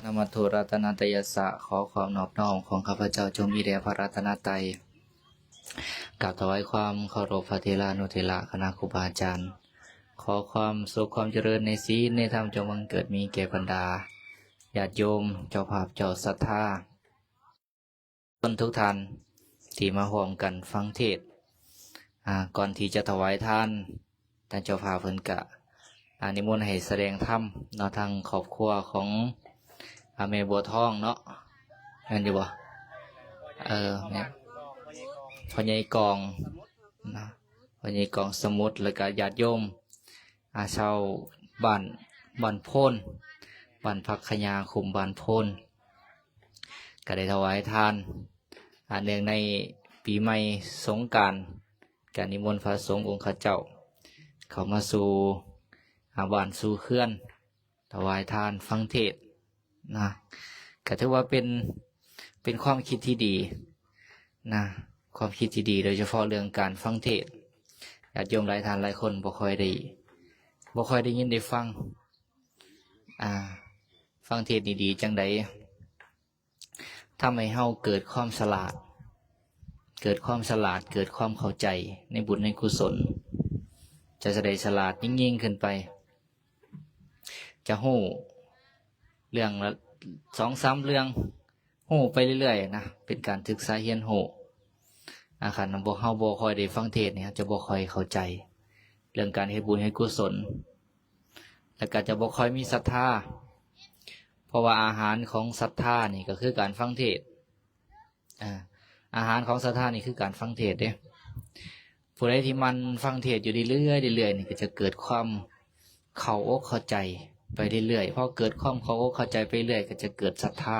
ນະມະໂຕ ລັດຕະນະຕະຍັດສະ ຂໍຄວາມນອບນ້ອມຂອງຂ້າພະເຈົ້າຈົ່ງມີແດ່ພະລັດຕະນະໄຕ. ກາບຖວາຍຄວາມເຄົາລົບພະເຖລານຸເຖລະ ຄະນະຄູບາອາຈານ. ຂໍຄວາມສຸກຄວາມຈະເລີນໃນສິນໃນທຳຈົ່ງບັງເກີດມີແກ່ບັນດາຍາດໂຍມ ເຈົ້າພາບເຈົ້າສັດທາ ຄົນທຸກທ່ານທີ່ມາຮ່ວມກັນຟັງເທດ. ອາ ກ່ອນທີ່ຈະຖວາຍທານ ທາງເຈົ້າພາບເພິ່ນກະ ອາ ນິມົນໃຫ້ສະແດງທຳເນາະ ທາງຄອບຄົວຂອງ ອາ ແມ່ບົວທອງເນາະ ແມ່ນຢູ່ບໍ່? ເອີ ແມ່ນ ພໍ່ໃຫຍ່ກອງນະ ພໍ່ໃຫຍ່ກອງສະໝຸດ ແລ້ວກະຍາດໂຍມ ອາ ຊາວບ້ານບ້ານໂພນ ບ້ານຜັກຂະຫຍ້າ ຄຸ້ມບ້ານໂພນ ກະໄດ້ຖວາຍທານ ອາ ເນື່ອງໃນປີໃໝ່ສົງການ ກະນິມົນພະສົງອົງຄະເຈົ້າ ເຂົ້າມາສູ່ ອາ ບ້ານສູ່ເຮືອນ ຖວາຍທານ ຟັງເທດນະ ກະຖືວ່າເປັນ ເປັນຄວາມຄິດທີ່ດີນະ ຄວາມຄິດທີ່ດີ ໂດຍສະເພາະເລື່ອງການຟັງເທດ. ຍາດໂຍມຫຼາຍທ່ານຫຼາຍຄົນບໍ່ຄ່ອຍໄດ້ ບໍ່ຄ່ອຍໄດ້ຍິນໄດ້ຟັງ ອາ ຟັງເທດນີ້ດີຈັ່ງໃດ? ທຳໃຫ້ເຮົາເກີດຄວາມສະຫຼາດ ເກີດຄວາມສະຫຼາດ ເກີດຄວາມເຂົ້າໃຈໃນບຸນໃນກຸສົນ ຈະ ຈະໄດ້ສະຫຼາດຍິ່ງໆຂຶ້ນໄປ ຈະຮູ້ເລື່ອງລະສອງສາມເລື່ອງ ຮູ້ໄປເລື້ອຍໆນະ ເປັນການສຶກສາຮຽນຮູ້. ອາ ຄັນພວກເຮົາບໍ່ຄ່ອຍໄດ້ຟັງເທດນີ້ ເຮົາຈະບໍ່ຄ່ອຍເຂົ້າໃຈເລື່ອງການເຮັດບຸນເຮັດກຸສົນ ແລ້ວກໍຈະບໍ່ຄ່ອຍມີສັດທາ ເພາະວ່າອາຫານຂອງສັດທານີ້ກໍຄືການຟັງເທດ. ອາ ອາຫານຂອງສັດທານີ້ຄືການຟັງເທດເດ້. ຜູ້ໃດທີ່ໝັ່ນຟັງເທດຢູ່ເລື້ອຍໆ ເລື້ອຍໆນີ້ ກໍຈະເກີດຄວາມເຂົ້າອົກເຂົ້າໃຈໄປເລື້ອຍໆ. ພໍເກີດຄວາມເຂົ້າອົກເຂົ້າໃຈໄປເລື້ອຍ ກໍຈະເກີດສັດທາ.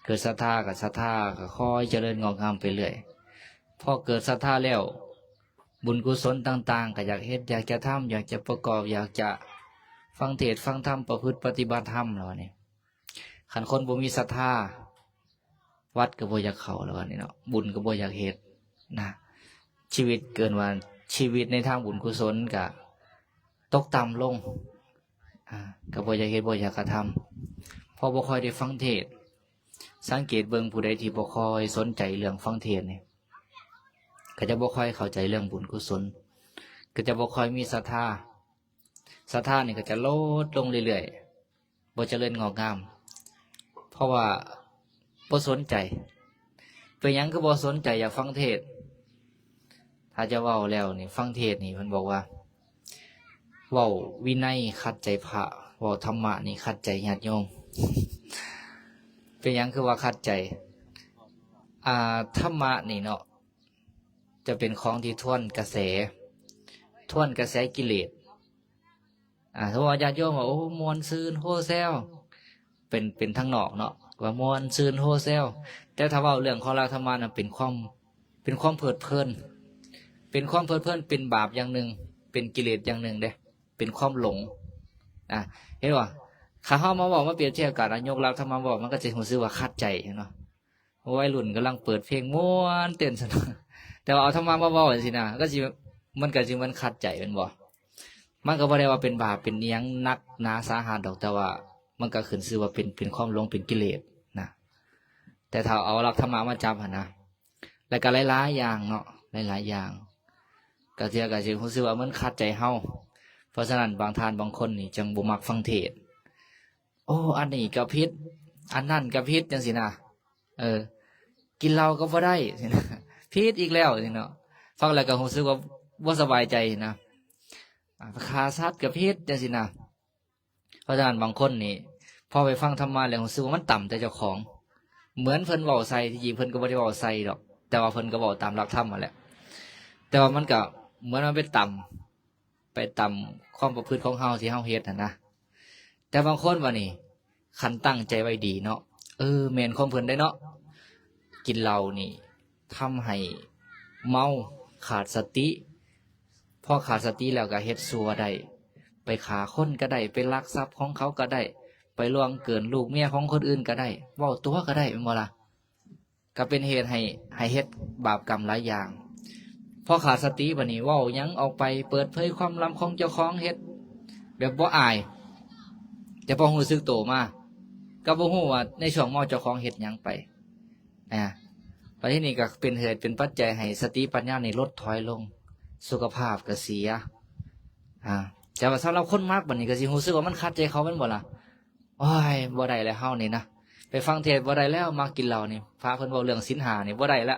ເກີດສັດທາ ກໍສັດທາກໍຄ່ອຍຈະເລີນງອກງາມໄປເລື້ອຍ. ພໍເກີດສັດທາແລ້ວ ບຸນກຸສົນຕ່າງໆ ກໍຢາກເຮັດ ຢາກຈະທຳ ຢາກຈະປະກອບ ຢາກຈະຟັງເທດຟັງທຳ ປະພຶດປະຕິບັດທຳແລ້ວນີ້. ຄັນຄົນບໍ່ມີສັດທາ ວັດກໍບໍ່ຢາກເຂົ້າແລ້ວບັດນີ້ເນາະ ບຸນກໍບໍ່ຢາກເຮັດນະ. ຊີວິດ ເອີ້ນວ່າຊີວິດໃນທາງບຸນກຸສົນກໍຕົກຕ່ຳລົງ ອາ ກໍບໍ່ຢາກເຮັດ ບໍ່ຢາກກະທຳ ເພາະບໍ່ຄ່ອຍໄດ້ຟັງເທດ. ສັງເກດເບິ່ງ ຜູ້ໃດທີ່ບໍ່ຄ່ອຍສົນໃຈເລື່ອງຟັງເທດນີ້ ກໍຈະບໍ່ຄ່ອຍເຂົ້າໃຈເລື່ອງບຸນກຸສົນ ກໍຈະບໍ່ຄ່ອຍມີສັດທາ. ສັດທານີ້ກໍຈະລົດລົງເລື້ອຍໆ ບໍ່ຈະເລີນງອກງາມ ເພາະວ່າບໍ່ສົນໃຈ. ເປັນຫຍັງຄືບໍ່ສົນໃຈຢາກຟັງເທດ? ຖ້າຈະເວົ້າແລ້ວນີ້ ຟັງເທດນີ້ ເພິ່ນບອກວ່າ ເວົ້າວິໄນຂັດໃຈພະ ເວົ້າທຳມະນີ້ຂັດໃຈຍາດໂຍມ. ເປັນຫຍັງຄືວ່າຂັດໃຈ? ອາ ທຳມະນີ້ເນາະ ຈະເປັນຂອງທີ່ທວນກະແສ ທວນກະແສກິເລດ. ອາ ສົມມຸດວ່າຍາດໂຍມວ່າ ໂອ້ ມ່ວນຊື່ນໂຮແຊວ ເປັນ ເປັນທາງນອກເນາະ ວ່າມ່ວນຊື່ນໂຮແຊວ. ແຕ່ຖ້າເວົ້າເລື່ອງຂອງຫຼັກທຳມະນະ ເປັນຄວາມ ເປັນຄວາມເພີດເພີນ ເປັນຄວາມເພີດເພີນ ເປັນບາບຢ່າງໜຶ່ງ ເປັນກິເລດຢ່າງໜຶ່ງເດ້ ເປັນຄວາມຫຼົງ. ອາ ເຫັນບໍ່? ຖ້າເຮົາມາເວົ້າມາປຽບທຽບກັນ ອາ ຍົກຫຼັກທຳມະເວົ້າ ມັນກໍຈະຮູ້ສຶກວ່າຂັດໃຈ ເຫັນບໍ່? ໄວລຸ້ນກຳລັງເປີດເພງມ່ວນເຕັ້ນຊັ້ນ ແຕ່ວ່າເອົາທຳມະມາເວົ້າຈັ່ງຊີ້ນະ ກໍຊິ ມັນກໍຊິ ມັນຂັດໃຈແມ່ນບໍ່? ມັນກໍບໍ່ໄດ້ວ່າເປັນບາບເປັນອີ່ຫຍັງໜັກໜາສາຫັດດອກ ແຕ່ວ່າມັນກໍຂຶ້ນຊື່ວ່າເປັນ ເປັນຄວາມຫຼົງ ເປັນກິເລດນະ. ແຕ່ຖ້າເອົາຫຼັກທຳມະມາຈັບຫັ້ນນະ ແລ້ວກໍຫຼາຍໆຢ່າງເນາະ ຫຼາຍໆຢ່າງ ກະເທື່ອກໍຊິຮູ້ສຶກວ່າມັນຂັດໃຈເຮົາ. ເພາະສະນັ້ນ ບາງທ່ານບາງຄົນນີ້ຈຶ່ງບໍ່ມັກຟັງເທດ. ໂອ້ ອັນນີ້ກໍຜິດ ອັນນັ້ນກໍຜິດ ຈັ່ງຊີ້ນະ. ເອີ ກິນເຫຼົ້າກໍບໍ່ໄດ້ ຊີ້ນະ ຜິດອີກແລ້ວຊີ້ເນາະ. ຟັງແລ້ວກໍຮູ້ສຶກວ່າບໍ່ສະບາຍໃຈນະ ອາ ຂ້າສັດກໍຜິດ ຈັ່ງຊີ້ນະ. ເພາະສະນັ້ນ ບາງຄົນນີ້ ພໍໄປຟັງທຳມະແລ້ວຮູ້ສຶກວ່າມັນຕຳແຕ່ເຈົ້າຂອງ ເໝືອນເພິ່ນເວົ້າໃສ່ ທີ່ຈິງເພິ່ນກໍບໍ່ໄດ້ເວົ້າໃສ່ດອກ ແຕ່ວ່າເພິ່ນກໍເວົ້າຕາມຫຼັກທຳຫັ້ນແຫຼະ ແຕ່ວ່າມັນກໍເໝືອນມັນໄປຕຳ ໄປຕຳຄວາມປະພຶດຂອງເຮົາທີ່ເຮົາເຮັດຫັ້ນນະ. ແຕ່ບາງຄົນບາດນີ້ ຄັນຕັ້ງໃຈໄວ້ດີເນາະ ເອີ ແມ່ນຄວາມເພິ່ນໄດ໋ເນາະ. ກິນເຫຼົ້ານີ້ທຳໃຫ້ເມົາ ຂາດສະຕິ ພໍຂາດສະຕິແລ້ວກໍເຮັດຊົ່ວໄດ້ ໄປຂ້າຄົນກໍໄດ້ ໄປລັກຊັບຂອງເຂົາກໍໄດ້ ໄປລ່ວງເກີນລູກເມຍຂອງຄົນອື່ນກໍໄດ້ ເວົ້າຕົວະກໍໄດ້ ແມ່ນບໍ່ລະ? ກໍເປັນເຫດໃຫ້ ໃຫ້ເຮັດບາບກຳຫຼາຍຢ່າງ. ພໍຂາດສະຕິບາດນີ້ ເວົ້າຫຍັງອອກໄປ ເປີດເຜີຍຄວາມລັບຂອງເຈົ້າຂອງ ເຮັດແບບບໍ່ອາຍ ແຕ່ພໍຮູ້ສຶກໂຕມາ ກໍບໍ່ຮູ້ວ່າໃນຊ່ວງເມົາເຈົ້າຂອງເຮັດຫຍັງໄປ ອາ ບັດທີນີ້ກໍເປັນເຫດເປັນປັດໄຈໃຫ້ສະຕິປັນຍານີ້ຫຼຸດຖອຍລົງ ສຸຂະພາບກໍເສຍ ອາ ແຕ່ວ່າສຳລັບຄົນມັກບັດນີ້ກໍຊິຮູ້ສຶກວ່າມັນຂັດໃຈເຂົາແມ່ນບໍ່ລະ? ໂອ້ຍ ບໍ່ໄດ້ແລ້ວເຮົານີ້ນະ ໄປຟັງເທດບໍ່ໄດ້ແລ້ວ ມັກກິນເຫຼົ້ານີ້ ພາເພິ່ນເວົ້າເລື່ອງສິນຫ້ານີ້ບໍ່ໄດ້ລະ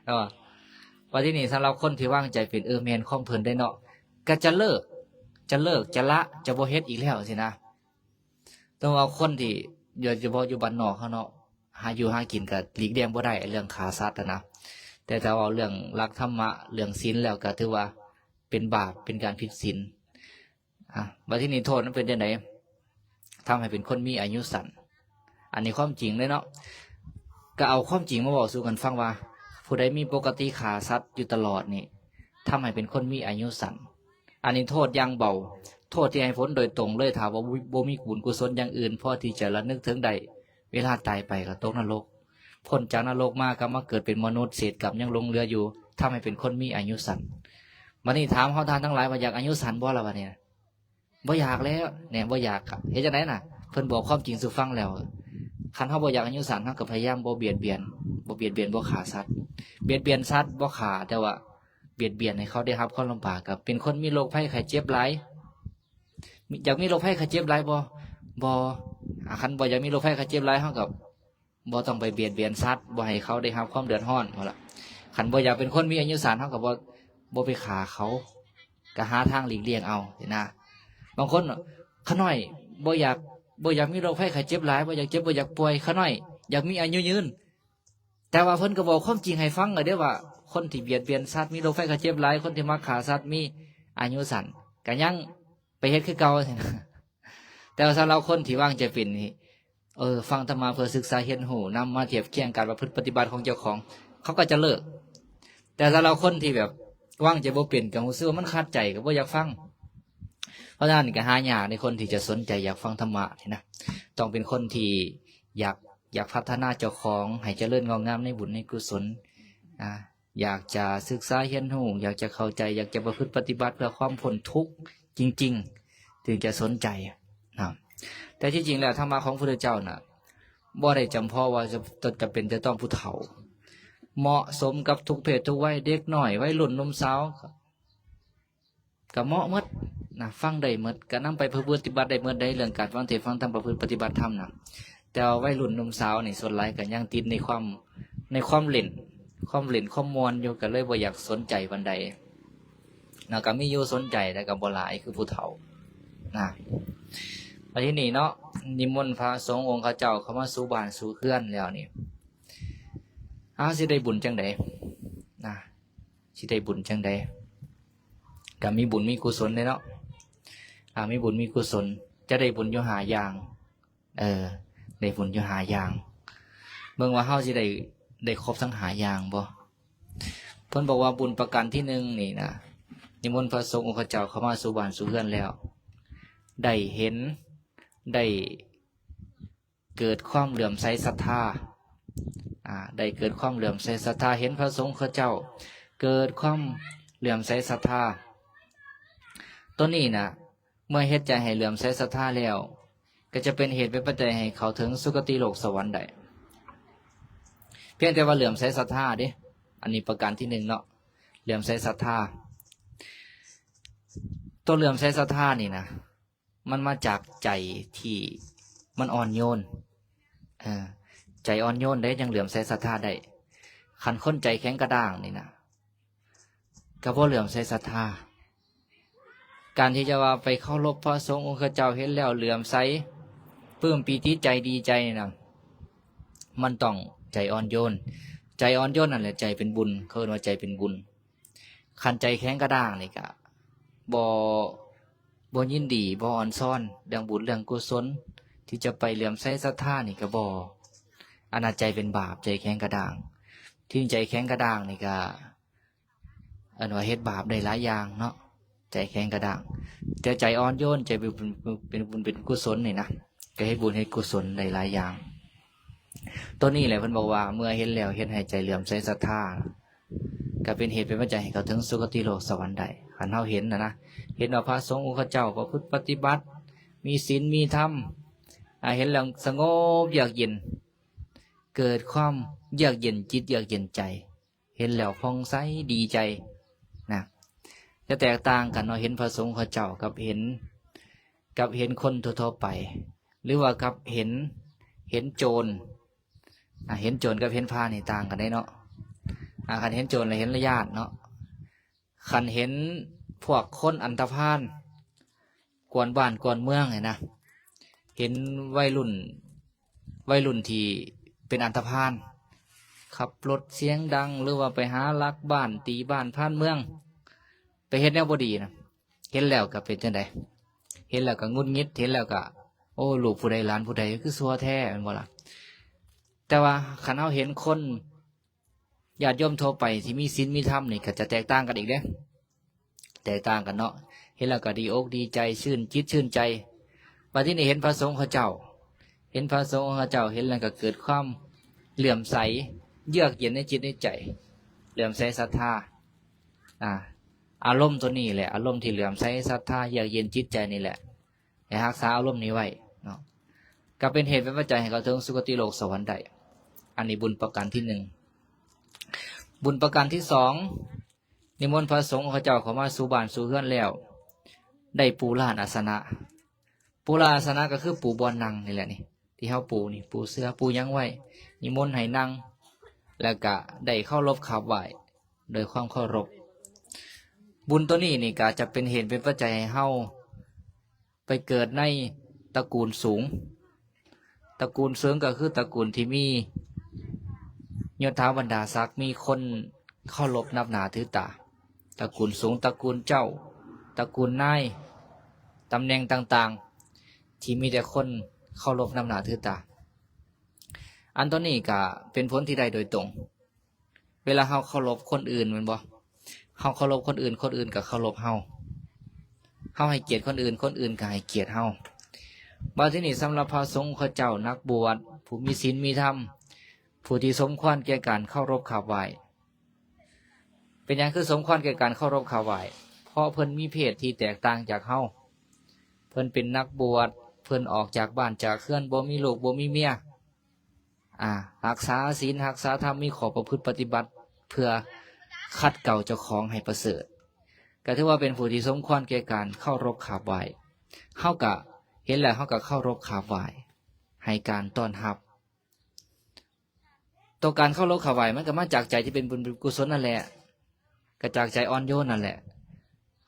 ເນາະ ບັດທີນີ້ສຳລັບຄົນທີ່ວາງໃຈເປັນ ເອີ ແມ່ນຂອງເພິ່ນໄດ້ເນາະ ກໍຈະເລີກ ຈະເລີກ ຈະລະ ຈະບໍ່ເຮັດອີກແລ້ວຊີ້ນະ. ແຕ່ວ່າຄົນທີ່ ໂດຍສະເພາະຢູ່ບ້ານນອກເຮົາເນາະ ຫາຢູ່ຫາກິນກໍຫຼີກລ່ຽງບໍ່ໄດ້ເລື່ອງຂ້າສັດນະ ແຕ່ຖ້າເວົ້າເລື່ອງຫຼັກທຳມະ ເລື່ອງສິນແລ້ວກໍຖືວ່າເປັນບາບ ເປັນການຜິດສິນ. ອາ ບັດທີນີ້ໂທດມັນເປັນຈັ່ງໃດ? ທຳໃຫ້ເປັນຄົນມີອາຍຸສັ້ນ. ອັນນີ້ຄວາມຈິງເລີຍເນາະ ກໍເອົາຄວາມຈິງມາເວົ້າສູ່ກັນຟັງວ່າ ຜູ້ໃດມີປົກກະຕິຂ້າສັດຢູ່ຕະຫຼອດນີ້ ທຳໃຫ້ເປັນຄົນມີອາຍຸສັ້ນ. ອັນນີ້ໂທດຢ່າງເບົາ ໂທດທີ່ໃຫ້ຜົນໂດຍຕົງເລີຍ ຖ້າວ່າບໍ່ ບໍ່ມີບຸນກຸສົນຢ່າງອື່ນ ພໍທີ່ຈະລະນຶກເຖິງໄດ້ ເວລາຕາຍໄປກໍຕົກນະລົກ ພົ້ນຈາກນະລົກມາກໍມາເກີດເປັນມະນຸດ ເສດກຳຍັງຫຼົງເຫຼືອຢູ່ ທຳໃຫ້ເປັນຄົນມີອາຍຸສັ້ນ. ບັດນີ້ຖາມເຮົາທ່ານທັງຫຼາຍວ່າຢາກອາຍຸສັ້ນບໍ່ລະບັດນີ້? ບໍ່ຢາກແລ້ວ ແນ່ ບໍ່ຢາກກະເຮັດຈັ່ງໃດນະ? ເພິ່ນບອກຄວາມຈິງສູ່ຟັງແລ້ວ ຄັນເຮົາບໍ່ຢາກອາຍຸສັ້ນ ເຮົາກໍພະຍາຍາມບໍ່ບຽດບຽນ ບໍ່ບຽດບຽນ ບໍ່ຂ້າສັດ ບຽດບຽນສັດບໍ່ຂ້າ ແຕ່ວ່າບຽດບຽນໃຫ້ເຂົາໄດ້ຮັບຄວາມລຳບາກ. ກໍເປັນຄົນມີໂລກໄພໄຂ້ເຈັບຫຼາຍ ຢາກມີໂລກໄພໄຂ້ເຈັບຫຼາຍບໍ່? ບໍ່. ອາ ຄັນບໍ່ຢາກມີໂລກໄພໄຂ້ເຈັບຫຼາຍ ເຮົາກໍບໍ່ຕ້ອງໄປບຽດບຽນສັດ ບໍ່ໃຫ້ເຂົາໄດ້ຮັບຄວາມເດືອດຮ້ອນ ເອົາລະ ຄັນບໍ່ຢາກເປັນຄົນມີອາຍຸສັ້ນ ເຮົາກໍບໍ່ ບໍ່ໄປຂ້າເຂົາ ກໍຫາທາງຫຼີກລ່ຽງເອົາຊີ້ນະ. ບາງຄົນ ຂ້ານ້ອຍບໍ່ຢາກ ບໍ່ຢາກມີໂລກໄພໄຂ້ເຈັບຫຼາຍ ບໍ່ຢາກເຈັບບໍ່ຢາກປ່ວຍ ຂ້ານ້ອຍຢາກມີອາຍຸຍືນ ແຕ່ວ່າເພິ່ນກໍບອກຄວາມຈິງໃຫ້ຟັງເດີວ່າ ຄົນທີ່ບຽດບຽນສັດມີໂລກໄພໄຂ້ເຈັບຫຼາຍ ຄົນທີ່ມັກຂ້າສັດມີອາຍຸສັ້ນ ກໍຍັງໄປເຮັດຄືເກົ່າຊີ້ນະ. ແຕ່ວ່າສຳລັບຄົນທີ່ວາງໃຈເປັນນີ້ ເອີ ຟັງທຳມະເພື່ອສຶກສາຮຽນຮູ້ ນຳມາທຽບຄຽງການປະພຶດປະຕິບັດຂອງເຈົ້າຂອງ ເຂົາກໍຈະເລີກ. ແຕ່ສຳລັບຄົນທີ່ແບບວາງໃຈບໍ່ເປັນ ກໍຮູ້ສຶກວ່າມັນຂັດໃຈ ກໍບໍ່ຢາກຟັງ. ເພາະສະນັ້ນກໍຫາຍາກໃນຄົນທີ່ຈະສົນໃຈຢາກຟັງທຳມະນີ້ນະ ຕ້ອງເປັນຄົນທີ່ຢາກ ຢາກພັດທະນາເຈົ້າຂອງໃຫ້ຈະເລີນງອກງາມໃນບຸນໃນກຸສົນ ອາ ຢາກຈະສຶກສາຮຽນຮູ້ ຢາກຈະເຂົ້າໃຈ ຢາກຈະປະພຶດປະຕິບັດເພື່ອຄວາມພົ້ນທຸກຈິງໆ ຈຶ່ງຈະສົນໃຈນະ. ແຕ່ທີ່ຈິງແລ້ວ ທຳມະຂອງພະພຸດທະເຈົ້ານະ ບໍ່ໄດ້ຈຳເພາະວ່າຈະ ຈຳເປັນຈະຕ້ອງຜູ້ເຖົ້າ ເໝາະສົມກັບທຸກເພດທຸກໄວ ເດັກນ້ອຍ ໄວລຸ້ນ ໜຸ່ມສາວ ກະເໝາະໝົດນະ ຟັງໄດ້ໝົດ ກະນຳໄປປະພຶດປະຕິບັດໄດ້ໝົດໃດ໋ ເລື່ອງການຟັງເທດຟັງທຳ ປະພຶດປະຕິບັດທຳນະ. ແຕ່ວ່າໄວລຸ້ນໜຸ່ມສາວນີ້ ສ່ວນຫຼາຍກະຍັງຕິດໃນຄວາມ ໃນຄວາມຫຼິ້ນ ຄວາມຫຼິ້ນຄວາມມ່ວນຢູ່ ກະເລີຍບໍ່ຢາກສົນໃຈປານໃດນະ. ກະມີຢູ່ສົນໃຈ ແຕ່ກະບໍ່ຫຼາຍຄືຜູ້ເຖົ້ານະ. ແລ້ວທີນີ້ເນາະ ນິມົນພະສົງອົງຄະເຈົ້າເຂົ້າມາສູ່ບ້ານສູ່ເຮືອນແລ້ວນີ້ ເຮົາຊິໄດ້ບຸນຈັ່ງໃດນະ? ຊິໄດ້ບຸນຈັ່ງໃດ? ກໍມີບຸນມີກຸສົນເດ້ເນາະ. ອາ ມີບຸນມີກຸສົນ ຈະໄດ້ບຸນຢູ່ຫ້າຢ່າງ. ເອີ ໄດ້ບຸນຢູ່ຫ້າຢ່າງ. ເບິ່ງວ່າເຮົາຊິໄດ້ ໄດ້ຄົບທັງຫ້າຢ່າງບໍ່? ເພິ່ນບອກວ່າບຸນປະການທີໜຶ່ງນີ້ນະ ນິມົນພະສົງອົງຄະເຈົ້າເຂົ້າມາສູ່ບ້ານສູ່ເຮືອນແລ້ວ ໄດ້ເຫັນ ໄດ້ ເກີດຄວາມເຫຼື້ອມໃສສັດທາ ອາ ໄດ້ເກີດຄວາມເຫຼື້ອມໃສສັດທາ ເຫັນພະສົງເຂົາເຈົ້າເກີດຄວາມເຫຼື້ອມໃສສັດທາ. ຕົວນີ້ນະ ເມື່ອເຮັດໃຈໃຫ້ເຫຼື້ອມໃສສັດທາແລ້ວ ກໍຈະເປັນເຫດເປັນປັດໄຈໃຫ້ເຂົ້າເຖິງສຸຄະຕິໂລກສະຫວັນໄດ້. ພຽງແຕ່ວ່າເຫຼື້ອມໃສສັດທາເດ້ ອັນນີ້ປະການທີໜຶ່ງເນາະ ເຫຼື້ອມໃສສັດທາ. ຕົວເຫຼື້ອມໃສສັດທານີ້ນະ ມັນມາຈາກໃຈທີ່ມັນອ່ອນໂຍນ ເອີ ໃຈອ່ອນໂຍນເດ້ ຈັ່ງເຫຼື້ອມໃສສັດທາໄດ້. ຄັນຄົນໃຈແຂງກະດ້າງນີ້ນະ ກໍບໍ່ເຫຼື້ອມໃສສັດທາ. ການທີ່ຈະວ່າໄປເຄົາລົບພະສົງອົງຄະເຈົ້າ ເຫັນແລ້ວເຫຼື້ອມໃສ ປຶ້ມປີຕິໃຈ ດີໃຈນີ້ນະ ມັນຕ້ອງໃຈອ່ອນໂຍນ. ໃຈອ່ອນໂຍນນັ້ນແຫຼະ ໃຈເປັນບຸນ ເຂົາເອີ້ນວ່າໃຈເປັນບຸນ. ຄັນໃຈແຂງກະດ້າງນີ້ກະບໍ່ ບໍ່ຍິນດີ ບໍ່ອອນຊອນເລື່ອງບຸນເລື່ອງກຸສົນ ທີ່ຈະໄປເຫຼື້ອມໃສສັດທານີ້ກະບໍ່. ອັນນັ້ນໃຈເປັນບາບ ໃຈແຂງກະດ້າງ. ທີ່ໃຈແຂງກະດ້າງນີ້ກະ ເອີ້ນວ່າເຮັດບາບໄດ້ຫຼາຍຢ່າງເນາະ ໃຈແຂງກະດ້າງ. ແຕ່ໃຈອ່ອນໂຍນ ໃຈເປັນ ເປັນ ເປັນບຸນເປັນກຸສົນນີ້ນະ ກະເຮັດບຸນເຮັດກຸສົນໄດ້ຫຼາຍຢ່າງ. ຕົວນີ້ແຫຼະເພິ່ນບອກວ່າ ເມື່ອເຫັນແລ້ວເຮັດໃຫ້ໃຈເຫຼື້ອມໃສສັດທາ ກະເປັນເຫດເປັນປັດໄຈໃຫ້ເຂົ້າເຖິງສຸຄະຕິໂລກສະຫວັນໄດ້. ຄັນເຮົາເຫັນນະນະ ເຫັນວ່າພະສົງອົງຄະເຈົ້າປະພຶດປະຕິບັດ ມີສິນມີທຳ ອາ ເຫັນແລ້ວສະຫງົບເຍືອກເຢັນ ເກີດຄວາມເຍືອກເຢັນຈິດເຍືອກເຢັນໃຈ ເຫັນແລ້ວຜ່ອງໃສດີໃຈນະ. ຈະແຕກຕ່າງກັນເນາະ ເຫັນພະສົງເຂົາເຈົ້າກັບເຫັນ ກັບເຫັນຄົນທົ່ວໆໄປ ຫຼືວ່າກັບເຫັນ ເຫັນໂຈນ ອາ ເຫັນໂຈນກັບເຫັນພະນີ້ຕ່າງກັນເດ້ເນາະ. ອາ ຄັນເຫັນໂຈນລະເຫັນລະຢ້ານເນາະ ຄັນເຫັນພວກຄົນອັນຕະພານກວນບ້ານກວນເມືອງນີ້ນະ ເຫັນໄວລຸ້ນ ໄວລຸ້ນທີ່ເປັນອັນຕະພານ ຂັບລົດສຽງດັງ ຫຼືວ່າໄປຫາລັກບ້ານ ຕີບ້ານພານເມືອງ ໄປເຮັດແນວບໍ່ດີນະ ເຫັນແລ້ວກໍເປັນຈັ່ງໃດ? ເຫັນແລ້ວກໍຫງຸດຫງິດ ເຫັນແລ້ວກໍ ໂອ້ ລູກຜູ້ໃດຫຼານຜູ້ໃດຄືຊົ່ວແທ້ ແມ່ນບໍ່ລະ? ແຕ່ວ່າຄັນເຮົາເຫັນຄົນ ຍາດໂຍມທົ່ວໄປທີ່ມີສິນມີທຳນີ້ກໍຈະແຕກຕ່າງກັນອີກເດ້ ແຕກຕ່າງກັນເນາະ. ເຫັນແລ້ວກໍດີອົກດີໃຈ ຊື່ນຈິດຊື່ນໃຈ. ບັດທີນີ້ເຫັນພະສົງເຂົາເຈົ້າ ເຫັນພະສົງເຂົາເຈົ້າ ເຫັນແລ້ວກໍເກີດຄວາມເຫຼື້ອມໃສ ເຍືອກເຢັນໃນຈິດໃນໃຈ ເຫຼື້ອມໃສສັດທາ. ອາ ອາລົມຕົວນີ້ແຫຼະ ອາລົມທີ່ເຫຼື້ອມໃສສັດທາ ເຍືອກເຢັນຈິດໃຈນີ້ແຫຼະ ໃຫ້ຮັກສາອາລົມນີ້ໄວ້ເນາະ ກໍເປັນເຫດເປັນປັດໄຈໃຫ້ເຂົ້າເຖິງສຸຄະຕິໂລກສະຫວັນໄດ້. ອັນນີ້ບຸນປະການທີໜຶ່ງ. ບຸນປະການທີສອງ ນິມົນພະສົງເຂົາເຈົ້າເຂົ້າມາສູ່ບ້ານສູ່ເຮືອນແລ້ວ ໄດ້ປູລານອາສະນະ. ປູລານອາສະນະກໍຄືປູບ່ອນນັ່ງນີ້ແຫຼະນີ້ ທີ່ເຮົາປູນີ້ ປູເສື່ອປູຫຍັງໄວ້ ນິມົນໃຫ້ນັ່ງ ແລ້ວກະໄດ້ເຄົາລົບຂາບໄຫວ້ໂດຍຄວາມເຄົາລົບ. ບຸນຕົວນີ້ນີ້ກະຈະເປັນເຫດເປັນປັດໄຈໃຫ້ເຮົາ ໄປເກີດໃນຕະກູນສູງ. ຕະກູນສູງກໍຄືຕະກູນທີ່ມີຍົດຖາບັນດາສັກ ມີຄົນເຄົາລົບນັບໜ້າຖືຕາ. ຕະກູນສູງ ຕະກູນເຈົ້າ ຕະກູນນາຍ ຕຳແໜ່ງຕ່າງໆ ທີ່ມີແຕ່ຄົນເຄົາລົບນັບໜ້າຖືຕາ. ອັນຕົວນີ້ກໍເປັນຜົນທີ່ໄດ້ໂດຍຕົງ. ເວລາເຮົາເຄົາລົບຄົນອື່ນແມ່ນບໍ່? ເຮົາເຄົາລົບຄົນອື່ນ ຄົນອື່ນກໍເຄົາລົບເຮົາ. ເຮົາໃຫ້ກຽດຄົນອື່ນ ຄົນອື່ນກໍໃຫ້ກຽດເຮົາ. ບັດທີນີ້ສຳລັບພະສົງເຂົາເຈົ້າ ນັກບວດ ຜູ້ມີສິນມີທຳ ຜູ້ທີ່ສົມຄວນແກ່ການເຄົາລົບຂາບໄຫວ້. ເປັນຫຍັງຄືສົມຄວນແກ່ການເຄົາລົບຂາບໄຫວ້? ເພາະເພິ່ນມີເພດທີ່ແຕກຕ່າງຈາກເຮົາ. ເພິ່ນເປັນນັກບວດ ເພິ່ນອອກຈາກບ້ານຈາກເຮືອນ ບໍ່ມີລູກບໍ່ມີເມຍ ອາ ຮັກສາສິນ ຮັກສາທຳ ມີຂໍ້ປະພຶດປະຕິບັດ ເພື່ອຂັດເກົາເຈົ້າຂອງໃຫ້ປະເສີດ ກໍຖືວ່າເປັນຜູ້ທີ່ສົມຄວນແກ່ການເຄົາລົບຂາບໄຫວ້. ເຮົາກະເຫັນແລ້ວ ເຮົາກະເຄົາລົບຂາບໄຫວ້ ໃຫ້ການຕ້ອນຮັບ. ໂຕການເຄົາລົບຂາບໄຫວ້ມັນກໍມາຈາກໃຈທີ່ເປັນບຸນເປັນກຸສົນນັ້ນແຫຼະ ກໍຈາກໃຈອ່ອນໂຍນນັ້ນແຫຼະ.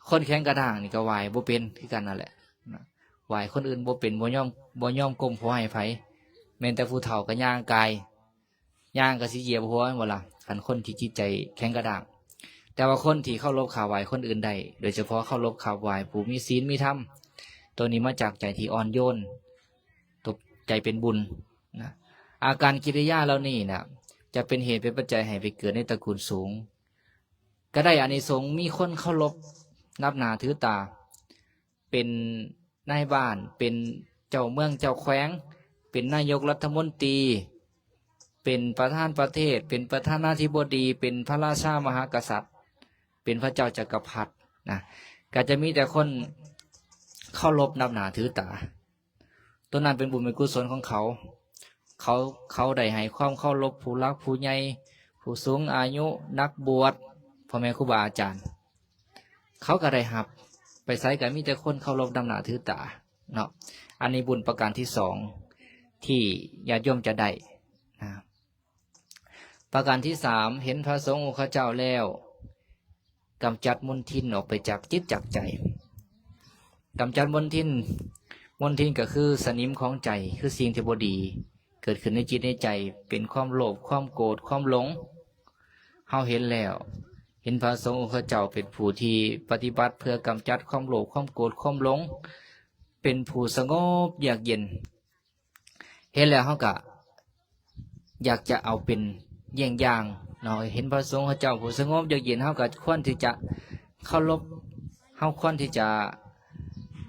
ຄົນແຂງກະດ້າງນີ້ກໍໄຫວ້ບໍ່ເປັນຄືກັນນັ້ນແຫຼະ ໄຫວ້ຄົນອື່ນບໍ່ເປັນ ບໍ່ຍອມ ບໍ່ຍອມກົ້ມຫົວໃຫ້ໃຜ ແມ່ນແຕ່ຜູ້ເຖົ້າກໍຍ່າງກາຍ ຍ່າງກໍຊິຢຽບຫົວແມ່ນບໍ່ລະ ຄັນຄົນທີ່ຈິດໃຈແຂງກະດ້າງ. ແຕ່ວ່າຄົນທີ່ເຄົາລົບຂາບໄຫວ້ຄົນອື່ນໄດ້ ໂດຍສະເພາະເຄົາລົບຂາບໄຫວ້ຜູ້ມີສິນມີທຳ ໂຕນີ້ມາຈາກໃຈທີ່ອ່ອນໂຍນ ຕົກໃຈເປັນບຸນນະ. ອາການກິລິຍາເຫຼົ່ານີ້ນະ ຈະເປັນເຫດເປັນປັດໄຈໃຫ້ໄປເກີດໃນຕະກູນສູງ ກໍໄດ້ອານິສົງ ມີຄົນເຄົາລົບນັບໜ້າຖືຕາ ເປັນນາຍບ້ານ ເປັນເຈົ້າເມືອງເຈົ້າແຂວງ ເປັນນາຍົກລັດຖະມົນຕີ ເປັນປະທານປະເທດ ເປັນປະທານາທິບໍດີ ເປັນພະລາຊາມະຫາກະສັດ ເປັນພະເຈົ້າຈັກກະພັດນະ ກໍຈະມີແຕ່ຄົນເຄົາລົບນັບໜ້າຖືຕາ. ໂຕນັ້ນເປັນບຸນເປັນກຸສົນຂອງເຂົາ ເຂົາ ເຂົາໄດ້ໃຫ້ຄວາມເຄົາລົບຜູ້ຫຼັກຜູ້ໃຫຍ່ ຜູ້ສູງອາຍຸ ນັກບວດ ພໍ່ແມ່ຄູບາອາຈານ ເຂົາກໍໄດ້ຮັບ ໄປໃສກໍມີແຕ່ຄົນເຄົາລົບນັບໜ້າຖືຕາເນາະ. ອັນນີ້ບຸນປະການທີສອງທີ່ຍາດໂຍມຈະໄດ້ນະ. ປະການທີສາມ ເຫັນພະສົງອົງຄະເຈົ້າແລ້ວ ກຳຈັດມົນທິນອອກໄປຈາກຈິດຈາກໃຈ. ກຳຈັດມົນທິນ ມົນທິນກໍຄືສະໜິມຂອງໃຈ ຄືສິ່ງທີ່ບໍ່ດີເກີດຂຶ້ນໃນຈິດໃນໃຈ ເປັນຄວາມໂລບ ຄວາມໂກດ ຄວາມຫຼົງ. ເຮົາເຫັນແລ້ວ ເຫັນພະສົງອົງຄະເຈົ້າເປັນຜູ້ທີ່ປະຕິບັດເພື່ອກຳຈັດຄວາມໂລບ ຄວາມໂກດ ຄວາມຫຼົງ ເປັນຜູ້ສະຫງົບເຍືອກເຢັນ. ເຫັນແລ້ວເຮົາກະຢາກຈະເອົາເປັນເຢ້ຽງຢ່າງເນາະ. ເຫັນພະສົງເຂົາເຈົ້າຜູ້ສະຫງົບເຍືອກເຢັນ ເຮົາກະຄວນທີ່ຈະເຄົາລົບ ເຮົາຄວນທີ່ຈະ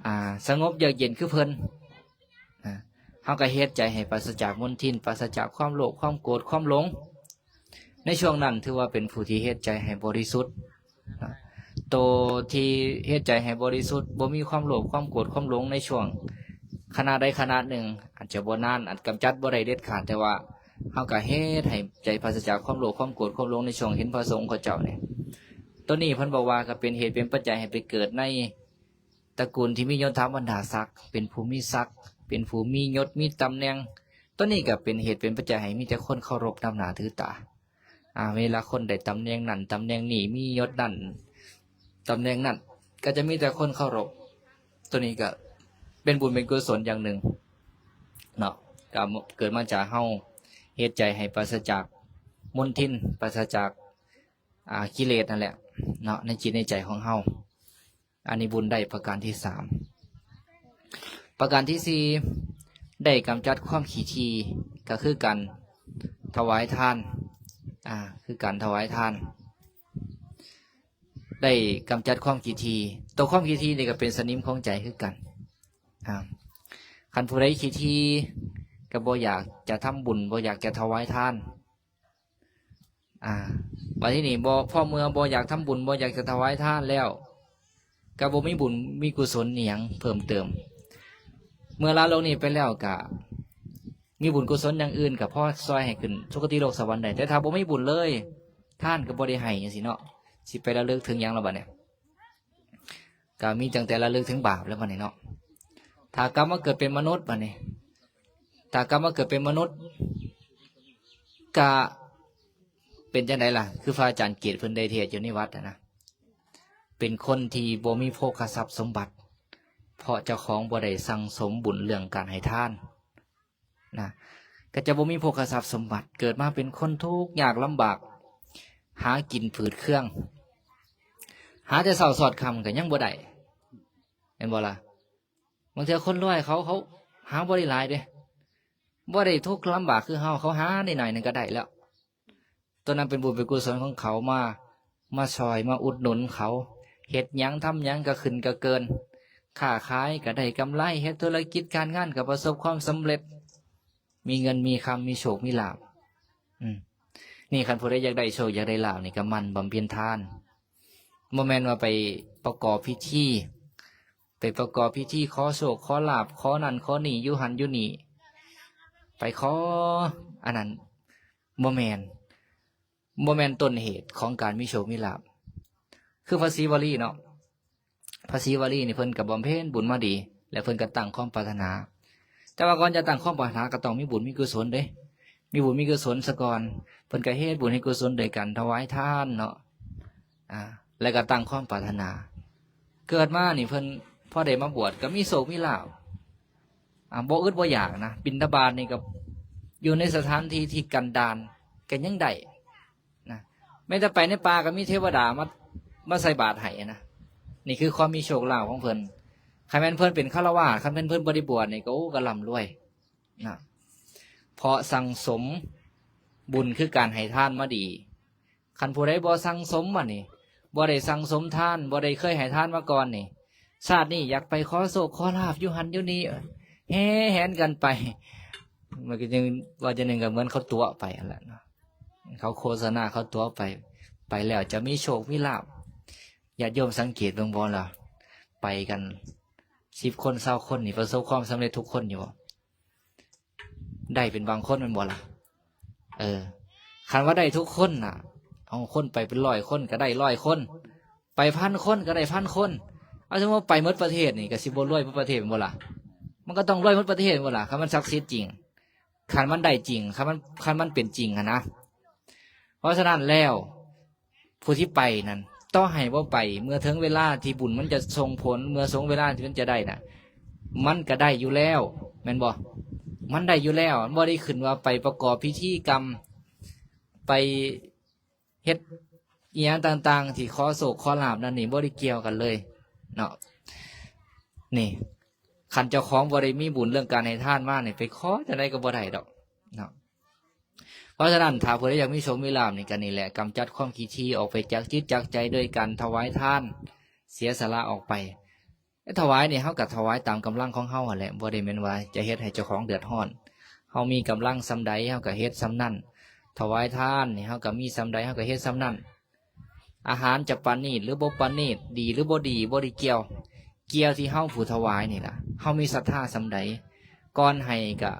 ອາ ສະຫງົບເຍືອກເຢັນຄືເພິ່ນ. ອາ ເຮົາກະເຮັດໃຈໃຫ້ປາສະຈາກມົນທິນ ປາສະຈາກຄວາມໂລບ ຄວາມໂກດ ຄວາມຫຼົງ. ໃນຊ່ວງນັ້ນຖືວ່າເປັນຜູ້ທີ່ເຮັດໃຈໃຫ້ບໍລິສຸດ. ໂຕທີ່ເຮັດໃຈໃຫ້ບໍລິສຸດ ບໍ່ມີຄວາມໂລບ ຄວາມໂກດ ຄວາມຫຼົງໃນຊ່ວງ ຂະນະໃດຂະນະໜຶ່ງ ອາດຈະບໍ່ນານ ອາດກຳຈັດບໍ່ໄດ້ເດັດຂາດ ແຕ່ວ່າເຮົາກໍເຮັດໃຫ້ໃຈປາສະຈາກຄວາມໂລບ ຄວາມໂກດ ຄວາມຫຼົງ ໃນຊ່ວງເຫັນພະສົງເຂົາເຈົ້ານີ້. ໂຕນີ້ເພິ່ນບອກວ່າກໍເປັນເຫດເປັນປັດໄຈໃຫ້ໄປເກີດໃນຕະກູນທີ່ມີຍົດຖາບັນດາສັກ ເປັນຜູ້ມີສັກ ເປັນຜູ້ມີຍົດມີຕຳແໜ່ງ. ໂຕນີ້ກໍເປັນເຫດເປັນປັດໄຈໃຫ້ມີແຕ່ຄົນເຄົາລົບນຳໜ້າຖືຕາ. ອາ ເວລາຄົນໄດ້ຕຳແໜ່ງນັ້ນຕຳແໜ່ງນີ້ ມີຍົດນັ້ນຕຳແໜ່ງນັ້ນ ກໍຈະມີແຕ່ຄົນເຄົາລົບ. ໂຕນີ້ກໍເປັນບຸນເປັນກຸສົນຢ່າງໜຶ່ງເນາະ ກໍເກີດມາຈາກເຮົາເຮັດໃຈໃຫ້ປາສະຈາກມົນທິນ ປາສະຈາກ ອາ ກິເລດນັ້ນແຫຼະເນາະ ໃນຈິດໃນໃຈຂອງເຮົາ. ອັນນີ້ບຸນໄດ້ປະການທີສາມ. ປະການທີສີ່ ໄດ້ກຳຈັດຄວາມຂີ້ຖີ່ ກໍຄືການຖວາຍທານ ອາ ຄືການຖວາຍທານ ໄດ້ກຳຈັດຄວາມຂີ້ຖີ່. ຕົວຄວາມຂີ້ຖີ່ນີ້ກໍເປັນສະໜິມຂອງໃຈຄືກັນ. ອາ ຄັນຜູ້ໃດຂີ້ຖີ່ ກໍບໍ່ຢາກຈະທຳບຸນ ບໍ່ຢາກຈະຖວາຍທານ. ອາ ບັດທີນີ້ບໍ່ ພໍເມື່ອບໍ່ຢາກທຳບຸນ ບໍ່ຢາກຈະຖວາຍທານແລ້ວ ກໍບໍ່ມີບຸນມີກຸສົນອີ່ຫຍັງເພີ່ມເຕີມ. ເມື່ອລາໂລກນີ້ໄປແລ້ວ ກໍມີບຸນກຸສົນຢ່າງອື່ນ ກໍພໍຊ່ອຍໃຫ້ຂຶ້ນສຸຄະຕິໂລກສະຫວັນໄດ້. ແຕ່ຖ້າບໍ່ມີບຸນເລີຍ ທານກໍບໍ່ໄດ້ໃຫ້ ຈັ່ງຊີ້ເນາະ ຊິໄປລະລຶກເຖິງຫຍັງລະບັດນີ້? ກໍມີຕັ້ງແຕ່ລະລຶກເຖິງບາບແລ້ວບັດນີ້ເນາະ. ຖ້າກັບມາເກີດເປັນມະນຸດບັດນີ້ ຖ້າກັບມາເກີດເປັນມະນຸດ ກະເປັນຈັ່ງໃດລະ? ຄືພະອາຈານເກດເພິ່ນໄດ້ເທດຢູ່ໃນວັດຫັ້ນນະ ເປັນຄົນທີ່ບໍ່ມີໂພຄະຊັບສົມບັດ ເພາະເຈົ້າຂອງບໍ່ໄດ້ສັ່ງສົມບຸນເລື່ອງການໃຫ້ທານນະ ກໍຈະບໍ່ມີໂພຄະຊັບສົມບັດ ເກີດມາເປັນຄົນທຸກຍາກລຳບາກ ຫາກິນຝືດເຄືອງ ຫາແຕ່ເຊົ້າຊອດຄ່ຳກໍຍັງບໍ່ໄດ້ ແມ່ນບໍ່ລະ? ບາງເທື່ອຄົນລວຍເຂົາ ເຂົາຫາບໍ່ໄດ້ຫຼາຍເດ້ ບໍ່ໄດ້ທຸກລຳບາກຄືເຮົາ ເຂົາຫາໄດ້ໜ້ອຍໜຶ່ງກໍໄດ້ແລ້ວ. ຕົວນັ້ນເປັນບຸນເປັນກຸສົນຂອງເຂົາ ມາ ມາຊ່ອຍ ມາອຸດໜູນເຂົາ ເຮັດຫຍັງທຳຫຍັງກໍຂຶ້ນກໍເກີນ ຄ້າຂາຍກໍໄດ້ກຳໄລ ເຮັດທຸລະກິດການງານກໍປະສົບຄວາມສຳເລັດ ມີເງິນມີຄຳ ມີໂຊກມີລາບ. ອືມ ນີ້ ຄັນຜູ້ໃດຢາກໄດ້ໂຊກ ຢາກໄດ້ລາບນີ້ ກໍໝັ່ນບຳເພັນທານ ບໍ່ແມ່ນວ່າໄປປະກອບພິທີ ໄປປະກອບພິທີຂໍໂຊກຂໍລາບ ຂໍນັ້ນຂໍນີ້ ຢູ່ຫັ້ນຢູ່ນີ້ ໄປຂໍອັນນັ້ນ ບໍ່ແມ່ນ ບໍ່ແມ່ນຕົ້ນເຫດຂອງການມີໂຊກມີລາບ. ຄືພະສີວະລີເນາະ ພະສີວະລີນີ້ເພິ່ນກໍບຳເພັນບຸນມາດີ ແລະເພິ່ນກໍຕັ້ງຄວາມປາດຖະໜາ ແຕ່ວ່າກ່ອນຈະຕັ້ງຄວາມປາດຖະໜາກໍຕ້ອງມີບຸນມີກຸສົນເດ້ ມີບຸນມີກຸສົນສະກ່ອນ ເພິ່ນກໍເຮັດບຸນເຮັດກຸສົນໂດຍການຖວາຍທານເນາະ ອາ ແລ້ວກໍຕັ້ງຄວາມປາດຖະໜາ. ເກີດມານີ້ເພິ່ນ ພໍໄດ້ມາບວດກໍມີໂຊກມີລາບ ອາ ບໍ່ອຶດບໍ່ຢາກນະ ບິນທະບາດນີ້ກໍຢູ່ໃນສະຖານທີ່ທີ່ກັນດານກໍຍັງໄດ້ນະ ແມ້ແຕ່ໄປໃນປ່າກໍມີເທວະດາມາ ມາໃສ່ບາດໃຫ້ນະ. ນີ້ຄືຄວາມມີໂຊກລາບຂອງເພິ່ນ. ຄັນແມ່ນເພິ່ນເປັນຄາລະວາດ ຄັນແມ່ນເພິ່ນບໍ່ໄດ້ບວດນີ້ກໍ ໂອ້ ກໍລ່ຳລວຍນະ ເພາະສັ່ງສົມບຸນຄືການໃຫ້ທານມາດີ. ຄັນຜູ້ໃດບໍ່ສັ່ງສົມບັດນີ້ ບໍ່ໄດ້ສັ່ງສົມທານ ບໍ່ໄດ້ເຄີຍໃຫ້ທານມາກ່ອນນີ້ ຊາດນີ້ຢາກໄປຂໍໂຊກຂໍລາບຢູ່ຫັ້ນຢູ່ນີ້ ແຫ່ແຫນກັນໄປ ມັນກໍຍັງວ່າຈັ່ງໜຶ່ງ ກໍເໝືອນເຂົາຕົວະໄປຫັ້ນແຫຼະເນາະ ເຂົາໂຄສະນາເຂົາຕົວະໄປ ໄປແລ້ວຈະມີໂຊກມີລາບ. ຍາດໂຍມສັງເກດເບິ່ງບໍ່ລະ ໄປກັນສິບຄົນຊາວຄົນນີ້ ປະສົບຄວາມສຳເລັດທຸກຄົນຢູ່ບໍ່? ໄດ້ເປັນບາງຄົນແມ່ນບໍ່ລະ? ເອີ ຄັນວ່າໄດ້ທຸກຄົນນະ ເອົາ ຄົນໄປເປັນຮ້ອຍຄົນກໍໄດ້ຮ້ອຍຄົນ ໄປພັນຄົນກໍໄດ້ພັນຄົນ. ເອົາ ສົມມຸດວ່າໄປໝົດປະເທດນີ້ກໍຊິບໍ່ລວຍໝົດປະເທດແມ່ນບໍ່ລະ? ມັນກໍຕ້ອງລວຍໝົດປະເທດແມ່ນບໍ່ລະ ຄັນມັນສັກສິດຈິງ ຄັນມັນໄດ້ຈິງ ຄັນມັນ ຄັນມັນເປັນຈິງຫັ້ນນະ. ເພາະສະນັ້ນແລ້ວ ຜູ້ທີ່ໄປນັ້ນ ຕໍ່ໃຫ້ບໍ່ໄປ ເມື່ອເຖິງເວລາທີ່ບຸນມັນຈະສົ່ງຜົນ ເມື່ອສົງເວລາທີ່ມັນຈະໄດ້ນະ ມັນກໍໄດ້ຢູ່ແລ້ວ ແມ່ນບໍ່? ມັນໄດ້ຢູ່ແລ້ວ ມັນບໍ່ໄດ້ຂຶ້ນວ່າໄປປະກອບພິທີກຳ ໄປເຮັດອີ່ຫຍັງຕ່າງໆ ທີ່ຂໍໂຊກຂໍລາບນັ້ນນີ້ ບໍ່ໄດ້ກ່ຽວກັນເລີຍເນາະ. ນີ້ ຄັນເຈົ້າຂອງບໍ່ໄດ້ມີບຸນເລື່ອງການໃຫ້ທານມານີ້ ໄປຂໍຈັ່ງໃດກໍບໍ່ໄດ້ດອກເນາະ. ເພາະສະນັ້ນ ຖ້າຜູ້ໃດຢາກມີໂຊກມີລາບນີ້ ກໍນີ້ແຫຼະ ກຳຈັດຄວາມຂີ້ຖີ່ອອກໄປຈາກຈິດຈາກໃຈ ໂດຍການຖວາຍທານ ເສຍສະຫຼະອອກໄປ. ຖວາຍນີ້ ເຮົາກໍຖວາຍຕາມກຳລັງຂອງເຮົາຫັ້ນແຫຼະ ບໍ່ໄດ້ແມ່ນວ່າຈະເຮັດໃຫ້ເຈົ້າຂອງເດືອດຮ້ອນ. ເຮົາມີກຳລັງສ່ຳໃດ ເຮົາກໍເຮັດສ່ຳນັ້ນ. ຖວາຍທານນີ້ ເຮົາກໍມີສ່ຳໃດ ເຮົາກໍເຮັດສ່ຳນັ້ນ. ອາຫານຈະປານີດ ຫຼື ບໍ່ປານີດ ດີ ຫຼື ບໍ່ດີ ບໍ່ໄດ້ກ່ຽວ ກ່ຽວທີ່ເຮົາຜູ້ຖວາຍນີ້ລະ ເຮົາມີສັດທາສ່ຳໃດ. ກ່ອນໃຫ້ກະ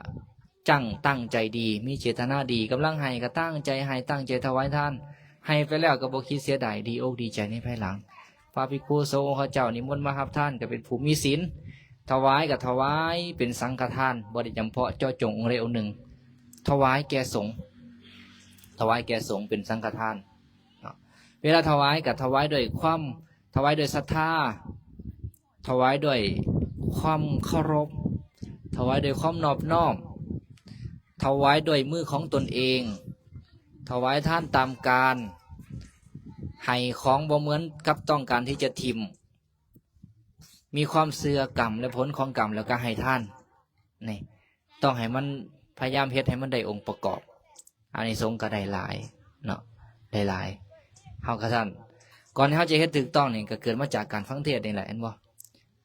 ຈັ່ງຕັ້ງໃຈດີ ມີເຈດຕະນາດີ, ກຳລັງໃຫ້ກະຕັ້ງໃຈໃຫ້ ຕັ້ງໃຈຖວາຍທານ, ໃຫ້ໄປແລ້ວກະບໍ່ຄິດເສຍດາຍ ດີອົກດີໃຈໃນພາຍຫຼັງ. ພະພິກຂຸສົງຂະເຈົ້ານິມົນມາຮັບທານກະເປັນຜູ້ມີສິນ, ຖວາຍກະຖວາຍເປັນສັງຄະທານ, ບໍ່ໄດ້ຈຳເພາະເຈາະຈົງອົງໃດອົງໜຶ່ງ, ຖວາຍແກ່ສົງ, ຖວາຍແກ່ສົງເປັນສັງຄະທານເນາະ. ເວລາຖວາຍກະຖວາຍດ້ວຍຄວາມ ຖວາຍດ້ວຍສັດທາ, ຖວາຍດ້ວຍຄວາມເຄົາລົບ, ຖວາຍດ້ວຍຄວາມນອບນ້ອມ, ຖວາຍດ້ວຍມືຂອງຕົນເອງ, ຖວາຍທານຕາມການ, ໃຫ້ຂອງບໍ່ເໝືອນກັບຕ້ອງການທີ່ຈະຖິ້ມ, ມີຄວາມເຊື່ອກຳ ແລະ ຜົນຂອງກຳ ແລ້ວກໍໃຫ້ທານ. ນີ້ ຕ້ອງໃຫ້ມັນ ພະຍາຍາມເຮັດໃຫ້ມັນໄດ້ອົງປະກອບ, ອານິສົງກໍໄດ້ຫຼາຍເນາະ, ໄດ້ຫຼາຍ. ເຮົາກໍຊັ້ນ ກ່ອນທີ່ເຮົາຈະເຮັດຖືກຕ້ອງນີ້ ກໍເກີດມາຈາກການຟັງເທດນີ້ແຫຼະ ເຫັນບໍ່?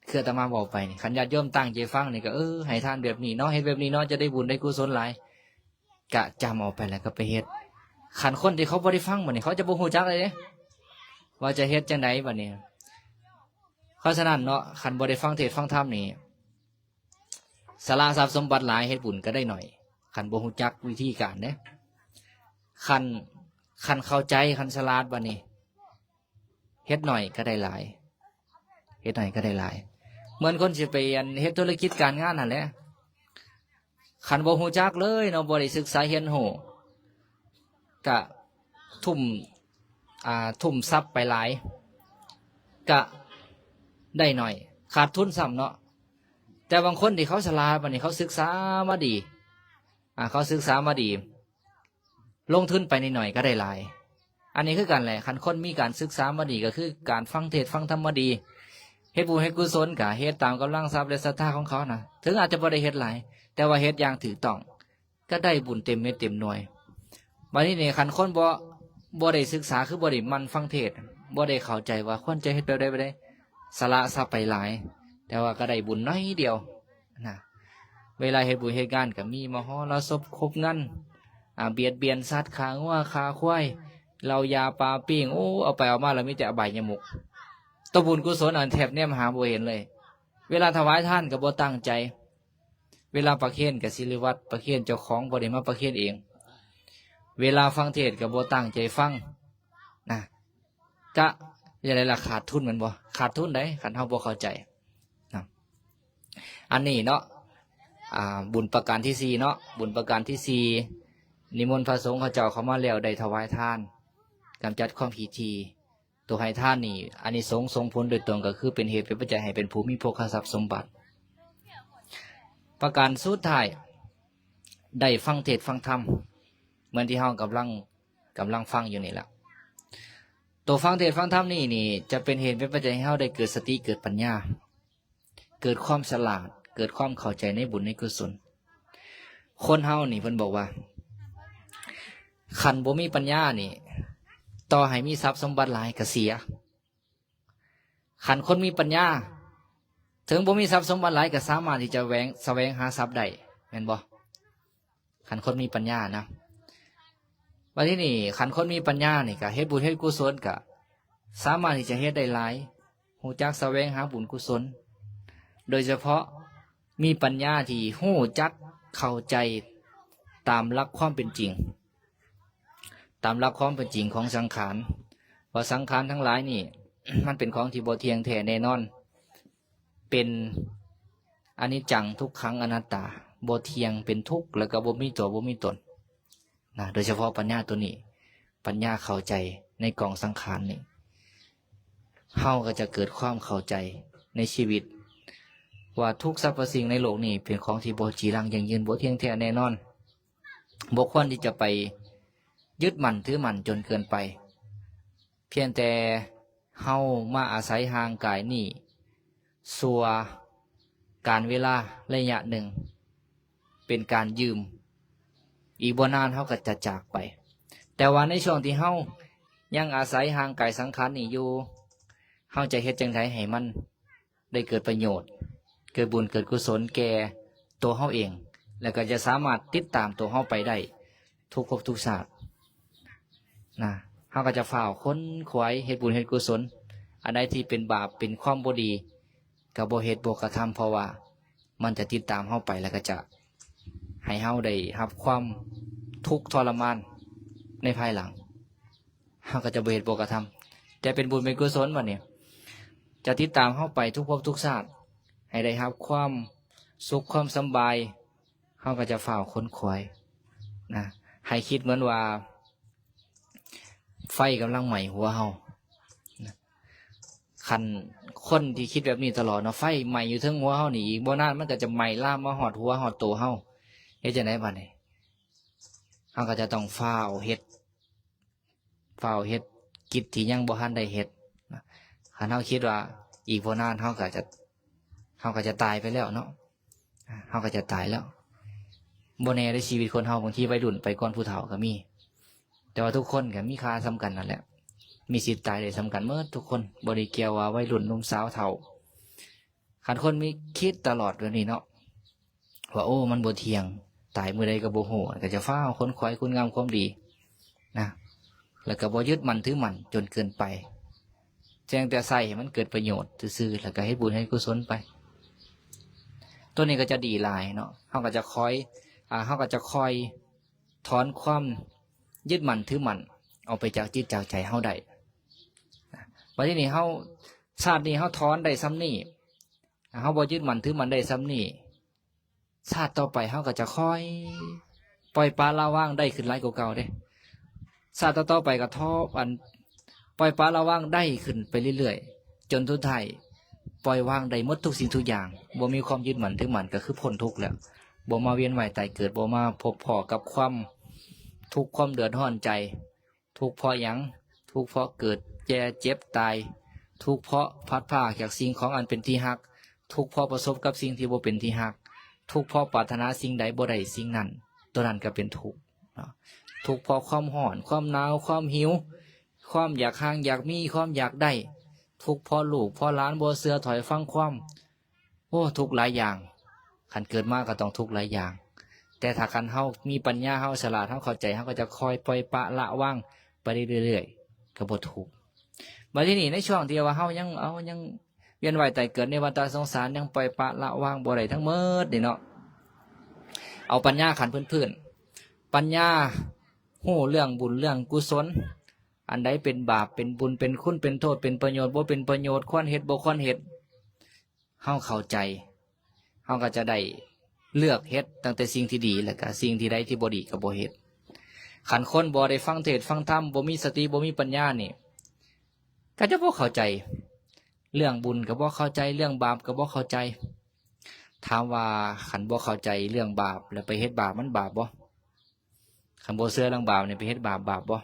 ຄືອາດຕະມາເວົ້າໄປນີ້ ຄັນຍາດໂຍມຕັ້ງໃຈຟັງນີ້ ກໍ ເອີ ໃຫ້ທານແບບນີ້ເນາະ, ເຮັດແບບນີ້ເນາະ, ຈະໄດ້ບຸນໄດ້ກຸສົນຫຼາຍ, ກະຈຳເອົາໄປແລ້ວກໍໄປເຮັດ. ຄັນຄົນທີ່ເຂົາບໍ່ໄດ້ຟັງບັດນີ້ ເຂົາຈະບໍ່ຮູ້ຈັກເລີຍເດ້ ວ່າຈະເຮັດຈັ່ງໃດບັດນີ້. ເພາະສະນັ້ນເນາະ ຄັນບໍ່ໄດ້ຟັງເທດຟັງທຳນີ້ ສະຫຼະຊັບສົມບັດຫຼາຍ ເຮັດບຸນກໍໄດ້ໜ້ອຍ ຄັນບໍ່ຮູ້ຈັກວິທີການເດ້. ຄັນ ຄັນເຂົ້າໃຈ ຄັນສະຫຼາດ ບັດນີ້ເຮັດໜ້ອຍກໍໄດ້ຫຼາຍ ເຮັດໜ້ອຍກໍໄດ້ຫຼາຍ. ເໝືອນຄົນຊິໄປ ອັນ ເຮັດທຸລະກິດການງານຫັ້ນແຫຼະ, ຄັນບໍ່ຮູ້ຈັກເລີຍເນາະ ບໍ່ໄດ້ສຶກສາຮຽນຮູ້ ກະທຸ່ມ ອ່າ ທຸ່ມຊັບໄປຫຼາຍ ກະໄດ້ໜ້ອຍ ຂາດທຶນຊ້ຳເນາະ. ແຕ່ບາງຄົນທີ່ເຂົາສະຫຼາດ ບັດນີ້ເຂົາສຶກສາມາດີ ອ່າ ເຂົາສຶກສາມາດີ ລົງທຶນໄປໜ້ອຍໆກໍໄດ້ຫຼາຍ. ອັນນີ້ຄືກັນແຫຼະ ຄັນຄົນມີການສຶກສາມາດີ ກໍຄືການຟັງເທດຟັງທຳມາດີ ເຮັດບຸນເຮັດກຸສົນ ກະເຮັດຕາມກຳລັງຊັບ ແລະ ສັດທາຂອງເຂົານະ, ເຖິງອາດຈະບໍ່ໄດ້ເຮັດຫຼາຍ ແຕ່ວ່າເຮັດຢ່າງຖືກຕ້ອງ ກໍໄດ້ບຸນເຕັມເມັດເຕັມໜ່ວຍ. ບັດນີ້ນີ້ ຄັນຄົນບໍ່ ບໍ່ໄດ້ສຶກສາ ຄືບໍ່ໄດ້ໝັ່ນຟັງເທດ ບໍ່ໄດ້ເຂົ້າໃຈວ່າຄວນຈະເຮັດແບບໃດ ແບບໃດ ສະຫຼະຊັບໄປຫຼາຍ ແຕ່ວ່າກໍໄດ້ບຸນໜ້ອຍດຽວນະ. ເວລາເຮັດບຸນເຮັດງານກໍມີມະຫໍລະສົບ ຄົບງັນ ອາ ບຽດບຽນສັດ ຂ້າງົວຂ້າຄວາຍ ເຫຼົ້າຢາປາປີ້ງ ໂອ້ ເອົາໄປເອົາມາແລ້ວມີແຕ່ອະບາຍຍະມຸກ. ໂຕບຸນກຸສົນນັ້ນແທບແນມຫາບໍ່ເຫັນເລີຍ. ເວລາຖວາຍທານກໍບໍ່ຕັ້ງໃຈ. ເວລາປະເຄນກໍສິລິວັດ ປະເຄນເຈົ້າຂອງ ບໍ່ໄດ້ມາປະເຄນເອງ. ເວລາຟັງເທດກໍບໍ່ຕັ້ງໃຈຟັງນະ, ກະຈັ່ງໃດລະ ຂາດທຶນແມ່ນບໍ່? ຂາດທຶນໃດ໋ ຄັນເຮົາບໍ່ເຂົ້າໃຈນະ. ອັນນີ້ເນາະ ອ່າ ບຸນປະການທີສີ່ເນາະ, ບຸນປະການທີສີ່ ນິມົນພະສົງເຂົາເຈົ້າເຂົ້າມາແລ້ວໄດ້ຖວາຍທານ ກຳຈັດຄວາມຂີ້ຖີ່. ໂຕໃຫ້ທານນີ້ ອານິສົງສົ່ງຜົນໂດຍຕົງ ກໍຄືເປັນເຫດເປັນປັດໄຈໃຫ້ເປັນຜູ້ມີໂພຄະຊັບສົມບັດ. ປະການສຸດທ້າຍ ໄດ້ຟັງເທດຟັງທຳ ເໝືອນທີ່ເຮົາກຳລັງ ກຳລັງຟັງຢູ່ນີ້ລະ. ໂຕຟັງເທດຟັງທຳນີ້ນີ້ ຈະເປັນເຫດເປັນປັດໄຈໃຫ້ເຮົາໄດ້ເກີດສະຕິເກີດປັນຍາ. ເກີດຄວາມສະຫຼາດ ເກີດຄວາມເຂົ້າໃຈໃນບຸນໃນກຸສົນ. ຄົນເຮົານີ້ເພິ່ນບອກວ່າ ຄັນບໍ່ມີປັນຍານີ້ ຕໍ່ໃຫ້ມີຊັບສົມບັດຫຼາຍກໍເສຍ. ຄັນຄົນມີປັນຍາ ເຖິງບໍ່ມີຊັບສົມບັດຫຼາຍກໍສາມາດທີ່ຈະແຫວງ ສະແຫວງຫາຊັບໄດ້ ແມ່ນບໍ່? ຄັນຄົນມີປັນຍານະ. ບັດທີນີ້ ຄັນຄົນມີປັນຍານີ້ ກະເຮັດບຸນເຮັດກຸສົນ ກະສາມາດທີ່ຈະເຮັດໄດ້ຫຼາຍ, ຮູ້ຈັກສະແຫວງຫາບຸນກຸສົນ, ໂດຍສະເພາະມີປັນຍາທີ່ຮູ້ຈັກເຂົ້າໃຈຕາມຫຼັກຄວາມເປັນຈິງ, ຕາມຫຼັກຄວາມເປັນຈິງຂອງສັງຂານ, ວ່າສັງຂານທັງຫຼາຍນີ້ ມັນເປັນຂອງທີ່ບໍ່ທ່ຽງແທ້ແນ່ນອນ, ເປັນອະນິດຈັງ ທຸກຂັງ ອະນັດຕາ, ບໍ່ທ່ຽງ, ເປັນທຸກ ແລ້ວກໍບໍ່ມີຕົວ ບໍ່ມີຕົນນະ. ໂດຍສະເພາະປັນຍາຕົວນີ້, ປັນຍາເຂົ້າໃຈໃນກອງສັງຂານນີ້, ເຮົາກໍຈະເກີດຄວາມເຂົ້າໃຈໃນຊີວິດ ວ່າທຸກສັບພະສິ່ງໃນໂລກນີ້ເປັນຂອງທີ່ບໍ່ຈີລັງຢັ້ງຢືນ, ບໍ່ທ່ຽງແທ້ແນ່ນອນ. ບໍ່ຄວນທີ່ຈະໄປຍຶດໝັ້ນຖືໝັ້ນຈົນເກີນໄປ. ພຽງແຕ່ເຮົາມາອາໄສຮ່າງກາຍນີ້ຊົ່ວການເວລາໄລຍະໜຶ່ງ ເປັນການຢືມ, ອີກບໍ່ນານເຮົາກໍຈະຈາກໄປ. ແຕ່ວ່າໃນຊ່ວງທີ່ເຮົາຍັງອາໄສຮ່າງກາຍສັງຂານນີ້ຢູ່, ເຮົາຈະເຮັດຈັ່ງໃດໃຫ້ມັນ ໄດ້ເກີດປະໂຫຍດ, ເກີດບຸນເກີດກຸສົນແກ່ຕົວເຮົາເອງ, ແລ້ວກໍຈະສາມາດຕິດຕາມຕົວເຮົາໄປໄດ້ທຸກພົບທຸກຊາດນະ. ເຮົາກໍຈະຟ້າວຂົນຂວາຍເຮັດບຸນເຮັດກຸສົນ, ອັນໃດທີ່ເປັນບາບເປັນຄວາມບໍ່ດີ ກໍບໍ່ເຮັດບໍ່ກະທຳ ເພາະວ່າມັນຈະຕິດຕາມເຮົາໄປ ແລ້ວກໍຈະໃຫ້ເຮົາໄດ້ຮັບຄວາມທຸກທໍລະມານໃນພາຍຫຼັງ. ເຮົາກໍຈະບໍ່ເຮັດບໍ່ກະທຳ ແຕ່ເປັນບຸນເປັນກຸສົນບັດນີ້ ຈະຕິດຕາມເຮົາໄປທຸກພົບທຸກຊາດ ໃຫ້ໄດ້ຮັບຄວາມສຸກຄວາມສຳບາຍ ເຮົາກໍຈະຟ້າວຂົນຂວາຍນະ ໃຫ້ຄິດເໝືອນວ່າໄຟກຳລັງໄໝ້ຫົວເຮົານະ. ຄັນຄົນທີ່ຄິດແບບນີ້ຕະຫຼອດເນາະ ໄຟໄໝ້ຢູ່ເທິງຫົວເຮົານີ້ ອີກບໍ່ນານມັນກໍຈະໄໝ້ລາມມາຮອດຫົວຮອດໂຕເຮົາ. ເຮັດຈັ່ງໃດບັດນີ້? ເຮົາກໍຈະຕ້ອງຟ້າວເຮັດ ຟ້າວເຮັດກິດທີ່ຍັງບໍ່ທັນໄດ້ເຮັດນະ. ຄັນເຮົາຄິດວ່າອີກບໍ່ນານເຮົາກໍຈະ ເຮົາກໍຈະຕາຍໄປແລ້ວເນາະ ເຮົາກໍຈະຕາຍແລ້ວ. ບໍ່ແນ່ເດ້ ຊີວິດຄົນເຮົາ ບາງທີໄວລຸ້ນໄປກ່ອນຜູ້ເຖົ້າກໍມີ. ແຕ່ວ່າທຸກຄົນກໍມີຄ່າສ່ຳກັນນັ້ນແຫຼະ ມີສິດຕາຍໄດ້ສ່ຳກັນໝົດທຸກຄົນ ບໍ່ໄດ້ກ່ຽວວ່າໄວລຸ້ນ ໜຸ່ມສາວ ເຖົ້າ. ຄັນຄົນມີຄິດຕະຫຼອດແບບນີ້ເນາະ ວ່າ ໂອ້ ມັນບໍ່ທ່ຽງ ຕາຍມື້ໃດກໍບໍ່ຮູ້ ກໍຈະຟ້າວຂົນຂວາຍຄຸນງາມຄວາມດີນະ ແລ້ວກໍບໍ່ຍຶດໝັ້ນຖືໝັ້ນຈົນເກີນໄປ ພຽງແຕ່ໃຊ້ໃຫ້ມັນເກີດປະໂຫຍດຊື່ໆ ແລ້ວກໍເຮັດບຸນເຮັດກຸສົນໄປ. ຕົວນີ້ກໍຈະດີຫຼາຍເນາະ ເຮົາກໍຈະຄອຍ ອ່າ ເຮົາກໍຈະຄອຍຖອນຄວາມຍຶດໝັ້ນຖືໝັ້ນອອກໄປຈາກຈິດຈາກໃຈເຮົາໄດ້. ບັດທີນີ້ເຮົາ ຊາດນີ້ເຮົາຖອນໄດ້ສ່ຳນີ້ ເຮົາບໍ່ຍຶດໝັ້ນຖືໝັ້ນໄດ້ສ່ຳນີ້ ຊາດຕໍ່ໄປເຮົາກໍຈະຄ່ອຍປ່ອຍປະລະວາງໄດ້ຂຶ້ນຫຼາຍກວ່າເກົ່າເດ້. ຊາດຕໍ່ໆໄປກໍທໍ ອັນ ປ່ອຍປະລະວາງໄດ້ຂຶ້ນໄປເລື້ອຍໆ ຈົນສຸດທ້າຍປ່ອຍວາງໄດ້ໝົດທຸກສິ່ງທຸກຢ່າງ ບໍ່ມີຄວາມຍຶດໝັ້ນຖືໝັ້ນ ກໍຄືພົ້ນທຸກແລ້ວ ບໍ່ມາວຽນວ່າຍຕາຍເກີດ ບໍ່ມາພົບພໍ້ກັບຄວາມທຸກຄວາມເດືອດຮ້ອນໃຈ. ທຸກເພາະຫຍັງ? ທຸກເພາະເກີດແກ່ເຈັບຕາຍ ທຸກເພາະພັດພາກຈາກສິ່ງຂອງອັນເປັນທີ່ຮັກ ທຸກເພາະປະສົບກັບສິ່ງທີ່ບໍ່ເປັນທີ່ຮັກ ທຸກເພາະປາດຖະໜາສິ່ງໃດບໍ່ໄດ້ສິ່ງນັ້ນ ຕົວນັ້ນກໍເປັນທຸກເນາະ. ທຸກເພາະຄວາມຮ້ອນ ຄວາມໜາວ ຄວາມຫິວ ຄວາມຢາກຮ່າງຢາກມີ ຄວາມຢາກໄດ້ ທຸກເພາະລູກເພາະຫຼານບໍ່ເຊື່ອຖອຍຟັງຄວາມ ໂອ້ ທຸກຫຼາຍຢ່າງ ຄັນເກີດມາກໍຕ້ອງທຸກຫຼາຍຢ່າງ ແຕ່ຖ້າຄັນເຮົາມີປັນຍາ ເຮົາສະຫຼາດ ເຮົາເຂົ້າໃຈ ເຮົາກໍຈະຄ່ອຍປ່ອຍປະລະວາງໄປເລື້ອຍໆ ກໍບໍ່ທຸກ. ບັດທີນີ້ໃນຊ່ວງທີ່ວ່າເຮົາຍັງ ເຮົາຍັງວຽນວ່າຍຕາຍເກີດໃນວັດຕະສົງສານ ຍັງປ່ອຍປະລະວາງບໍ່ໄດ້ທັງໝົດນີ້ເນາະ ເອົາປັນຍາຂັ້ນພື້ນໆ ປັນຍາຮູ້ເລື່ອງບຸນເລື່ອງກຸສົນ ອັນໃດເປັນບາບເປັນບຸນເປັນຄຸນເປັນໂທດເປັນປະໂຫຍດບໍ່ເປັນປະໂຫຍດ ຄວນເຮັດບໍ່ຄວນເຮັດ ເຮົາເຂົ້າໃຈ ເຮົາກໍຈະໄດ້ເລືອກເຮັດຕັ້ງແຕ່ສິ່ງທີ່ດີ ແລ້ວກໍສິ່ງທີ່ໃດທີ່ບໍ່ດີກໍບໍ່ເຮັດ. ຄັນຄົນບໍ່ໄດ້ຟັງເທດຟັງທຳ ບໍ່ມີສະຕິ ບໍ່ມີປັນຍານີ້ ກໍຈະບໍ່ເຂົ້າໃຈ ເລື່ອງບຸນກໍບໍ່ເຂົ້າໃຈ ເລື່ອງບາບກໍບໍ່ເຂົ້າໃຈ. ຖາມວ່າຄັນບໍ່ເຂົ້າໃຈເລື່ອງບາບ ແລ້ວໄປເຮັດບາບ ມັນບາບບໍ່? ຄັນບໍ່ເຊື່ອເລື່ອງບາບນີ້ ໄປເຮັດບາບ ບາບບໍ່?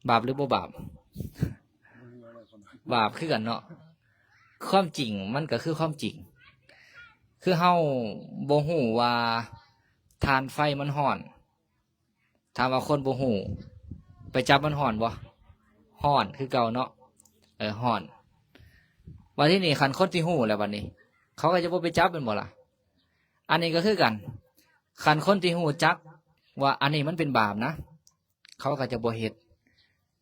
ບາບຫຼືບໍ່ບາບ? ບາບຄືກັນເນາະ. ຄວາມຈິງມັນກໍຄືຄວາມຈິງ ຄືເຮົາບໍ່ຮູ້ວ່າຖ່ານໄຟມັນຮ້ອນ. ຖາມວ່າຄົນບໍ່ຮູ້ໄປຈັບມັນຮ້ອນບໍ່? ຮ້ອນຄືເກົ່າເນາະ ເອີ ຮ້ອນ. ບັດທີນີ້ຄັນຄົນທີ່ຮູ້ແລ້ວ ບັດນີ້ເຂົາກໍຈະບໍ່ໄປຈັບແມ່ນບໍ່ລະ? ອັນນີ້ກໍຄືກັນ ຄັນຄົນທີ່ຮູ້ຈັກວ່າອັນນີ້ມັນເປັນບາບນະ ເຂົາກໍຈະບໍ່ເຮັດ.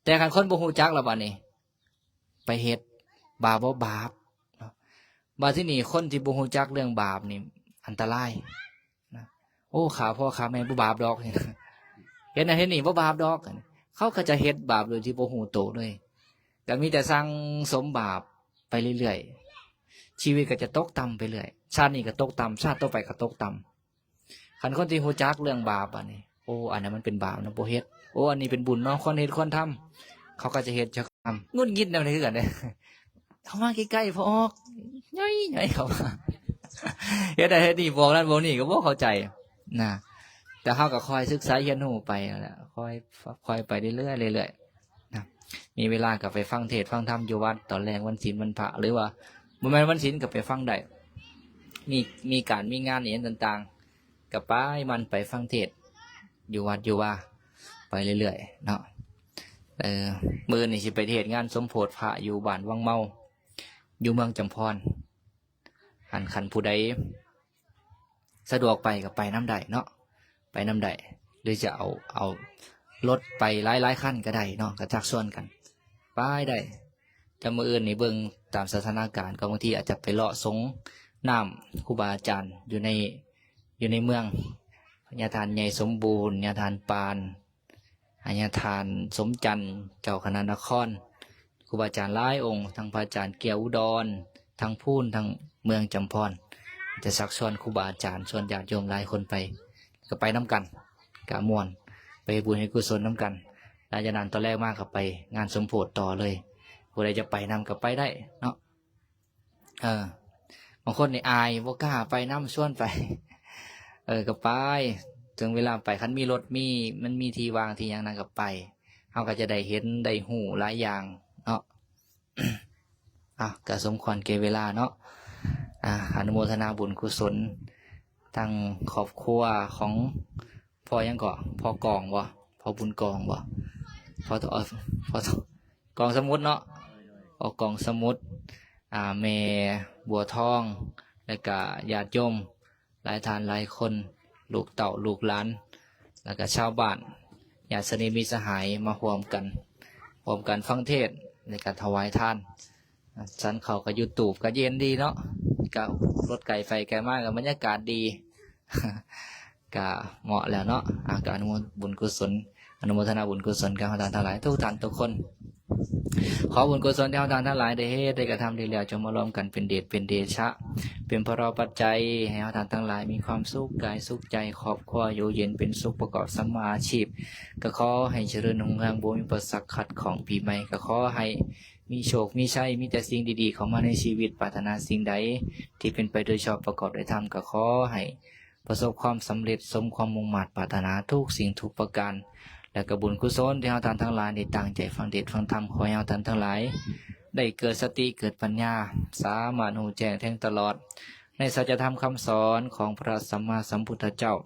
ແຕ່ຄັນຄົນບໍ່ຮູ້ຈັກແລ້ວ ບັດນີ້ໄປເຮັດ ບາບບໍ່? ບາບເນາະ. ບັດທີນີ້ຄົນທີ່ບໍ່ຮູ້ຈັກເລື່ອງບາບນີ້ອັນຕະລາຍນະ. ໂອ້ ຂ້າພໍ່ຂ້າແມ່ບໍ່ບາບດອກ ເຮັດນັ້ນເຮັດນີ້ບໍ່ບາບດອກ. ເຂົາກໍຈະເຮັດບາບໂດຍທີ່ບໍ່ຮູ້ໂຕເລີຍ ກໍມີແຕ່ສັ່ງສົມບາບໄປເລື້ອຍໆ ຊີວິດກໍຈະຕົກຕ່ຳໄປເລື້ອຍ ຊາດນີ້ກໍຕົກຕ່ຳ ຊາດຕໍ່ໄປກໍຕົກຕ່ຳ. ຄັນຄົນທີ່ຮູ້ຈັກເລື່ອງບາບ ອັນນີ້ ໂອ້ ອັນນັ້ນມັນເປັນບາບນະ ບໍ່ເຮັດ. ໂອ້ ອັນນີ້ເປັນບຸນເນາະ ຄວນເຮັດຄວນທຳ ເຂົາກໍຈະເຮັດຈະທຳ. ຫງຸດຫງິດແນວນີ້ຄືກັນເດ້ ເຂົ້າມາໃກ້ໆ ພໍອອກ ຍ່ອຍໆ ເຂົ້າມາ ເຮັດນັ້ນເຮັດນີ້ ບອກນັ້ນບອກນີ້ ກໍບໍ່ເຂົ້າໃຈນະ. ແຕ່ເຮົາກໍຄ່ອຍສຶກສາຮຽນຮູ້ໄປນັ້ນແຫຼະ ຄ່ອຍ ຄ່ອຍໄປເລື້ອຍໆ ເລື້ອຍໆ ນະ. ມີເວລາກໍໄປຟັງເທດຟັງທຳຢູ່ວັດ ຕອນແລງວັນສິນວັນພະ ຫຼືວ່າບໍ່ແມ່ນວັນສິນກໍໄປຟັງໄດ້ ມີ ມີການມີງານອີ່ຫຍັງຕ່າງໆ ກໍໄປ ໝັ່ນໄປຟັງເທດຢູ່ວັດຢູ່ວາໄປເລື້ອຍໆ ເນາະ. ເອີ ມື້ນີ້ຊິໄປເທດງານສົມໂພດພະຢູ່ບ້ານວັງເມົາ ຢູ່ເມືອງຈຳພອນ. ອັນ ຄັນຜູ້ໃດສະດວກໄປກໍໄປນຳໄດ້ເນາະ ໄປນຳໄດ້ ຫຼືຈະເອົາ ເອົາລົດໄປຫຼາຍໆຄັນກໍໄດ້ເນາະ ກໍຊັກຊວນກັນໄປໄດ້. ຈະມື້ອື່ນນີ້ເບິ່ງຕາມສະຖານະການ ກໍບາງທີອາດຈະໄປເລາະສົງນ້ຳຄູບາອາຈານຢູ່ໃນ ຢູ່ໃນເມືອງ ຍາທ່ານໃຫຍ່ສົມບູນ ຍາທ່ານປານ ຍາທ່ານສົມຈັນ ເຈົ້າຄະນະນະຄອນ ຄູບາອາຈານຫຼາຍອົງ ທັງພະອາຈານແກ້ວອຸດອນ ທັງພູນ ທັງເມືອງຈຳພອນ ຈະຊັກຊວນຄູບາອາຈານ ຊວນຍາດໂຍມຫຼາຍຄົນໄປ ກໍໄປນຳກັນ ກະມ່ວນ ໄປເຮັດບຸນເຮັດກຸສົນນຳກັນ. ຫຼັງຈາກນັ້ນຕອນແລງມາກໍໄປງານສົມໂພດຕໍ່ເລີຍ ຜູ້ໃດຈະໄປນຳກໍໄປໄດ້ເນາະ. ເອີ ບາງຄົນນີ້ອາຍ ບໍ່ກ້າໄປນຳ ຊວນໄປ ເອີ ກໍໄປ ເຖິງເວລາໄປ ຄັນມີລົດ ມີ ມັນມີທີ່ວ່າງທີ່ຫຍັງນັ້ນກໍໄປ ເຮົາກໍຈະໄດ້ເຫັນໄດ້ຮູ້ຫຼາຍຢ່າງເນາະ. ອ່ະ ກໍສົມຄວນແກ່ເວລາເນາະ. ອ່າ ອະນຸໂມທະນາບຸນກຸສົນ ທັງຄອບຄົວຂອງພໍ່ຫຍັງເກາະ ພໍ່ກອງບໍ່ ພໍ່ບຸນກອງບໍ່ ພໍ່ ພໍ່ ກອງສະໝຸດເນາະ ພໍ່ກອງສະໝຸດ ອ່າ ແມ່ບົວທອງ ແລະກະຍາດໂຍມ ຫຼາຍທ່ານຫຼາຍຄົນ ລູກເຕົ້າລູກຫຼານ ແລະກະຊາວບ້ານ ຍາດສະໜິດມິດສະຫາຍ ມາຮ່ວມກັນ ຮ່ວມກັນຟັງເທດ ແລະກະຖວາຍທານ ສັນເຂົ້າກະຢູ່ຕູບ ກະເຢັນດີເນາະ ກະລົດໄກໄປໄກມາ ກະບັນຍາກາດດີ ກະເໝາະແລ້ວເນາະ. ອ່າ ກະອະນຸໂມ ບຸນກຸສົນ ອະນຸໂມທະນາບຸນກຸສົນກັບເຮົາທ່ານທັງຫຼາຍທຸກທ່ານທຸກຄົນ. ຂໍບຸນກຸສົນທີ່ເຮົາທ່ານທັງຫຼາຍໄດ້ເຮັດໄດ້ກະທຳດີແລ້ວ ຈົ່ງມາລວມກັນເປັນເດດເປັນເດຊະ ເປັນພະລາປັດໄຈ ໃຫ້ເຮົາທ່ານທັງຫຼາຍມີຄວາມສຸກກາຍສຸກໃຈ ຄອບຄົວຢູ່ເຢັນເປັນສຸກ ປະກອບສຳມາອາຊີບ ກະຂໍໃຫ້ຈະເລີນຮຸ່ງເຮືອງ ບໍ່ມີອຸປະສັກຂັດຂ້ອງ. ປີໃໝ່ກະຂໍໃຫ້ມີໂຊກມີໄຊ ມີແຕ່ສິ່ງດີໆເຂົ້າມາໃນຊີວິດ ປາດຖະໜາສິ່ງໃດທີ່ເປັນໄປໂດຍຊອບ ປະກອບໂດຍທຳ ກະຂໍໃຫ້ ປະສົບຄວາມສຳເລັດ ສົມຄວາມມຸ່ງມາດປາດຖະໜາທຸກສິ່ງທຸກປະການ ແລະກະບຸນກຸສົນທີ່ເຮົາທ່ານທັງຫຼາຍໄດ້ຕັ້ງໃຈຟັງເທດຟັງທຳ ຂໍໃຫ້ເຮົາທ່ານທັງຫຼາຍໄດ້ເກີດສະຕິເກີດປັນຍາ ສາມາດຮູ້ແຈ້ງແທງຕະຫຼອດໃນສັດຈະທຳຄຳສອນຂອງພະສຳມາສຳພຸດທະເຈົ້າ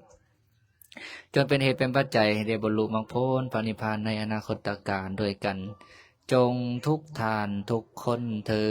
ຈົນເປັນເຫດເປັນປັດໄຈໃຫ້ໄດ້ບັນລຸມັກຜົນພະນິບພານໃນອະນາຄົດຕະການດ້ວຍກັນ ຈົ່ງທຸກທ່ານທຸກຄົນເທີ